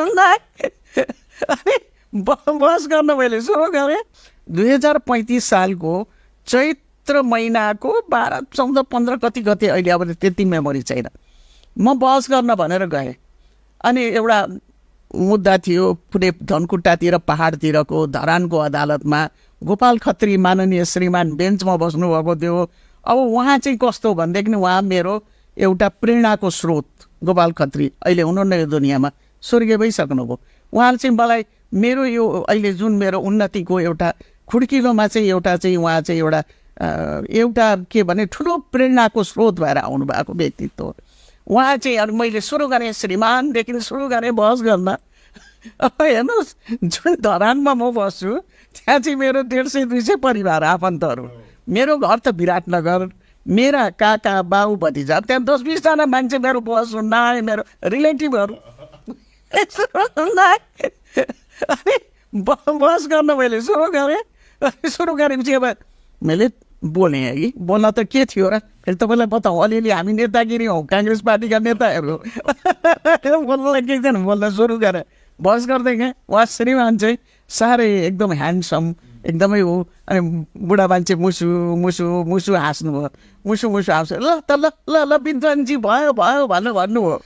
अनि बहस गर्न मैले सुरु गरेँ 2035 सालको चैत्र महिनाको 12, 14, 15 कति अहिले अब त्यति मेमोरी छैन। म बहस गर्न भनेर गएँ अनि एउटा मुद्दा थियो पुरै धनकुट्टातिर पहाडतिरको धरानको अदालतमा गोपाल खत्री माननीय श्रीमान बेन्चमा बस्नुभएको थियो। अब उहाँ चाहिँ कस्तो भनेदेखि उहाँ मेरो एउटा प्रेरणाको स्रोत गोपाल खत्री अहिले हुनुहुन्न यो दुनियाँमा स्वर्गीय भइसक्नुभयो। उहाँले चाहिँ मलाई मेरो यो अहिले जुन मेरो उन्नतिको एउटा खुड्किलोमा चाहिँ एउटा चाहिँ उहाँ चाहिँ एउटा के भने ठुलो प्रेरणाको स्रोत भएर आउनु भएको व्यक्तित्व उहाँ चाहिँ। अनि मैले सुरु गरेँ श्रीमानदेखि सुरु गरेँ बहस गर्न। अब हेर्नुहोस् जुन धरानमा म बस्छु त्यहाँ चाहिँ मेरो 150-200 परिवार आफन्तहरू। मेरो घर त विराटनगर, मेरा काका बाउ भतिजा त्यहाँ 10-20 जना मान्छे मेरो बहस सुन्न आए, मेरो रिलेटिभहरू। अनि बहस गर्न मैले सुरु गरेँ। सुरु गरेपछि अब मैले बोलेँ कि बोल्न त के थियो र फेरि तपाईँलाई बताउँ, अलिअलि हामी नेतागिरी हौँ, काङ्ग्रेस पार्टीका नेताहरू बोल्नलाई के छैन, बोल्न सुरु गरेँ। बहस गर्दै गएँ। उहाँ श्रीमान चाहिँ साह्रै एकदम ह्यान्डसम एकदमै हो। अनि बुढा मान्छे मुसु मुसु मुसु हाँस्नुभयो, मुसु मुसु हाँस्छ। ल त ल ल ल विद्वानजी भयो भयो भन्नुभयो।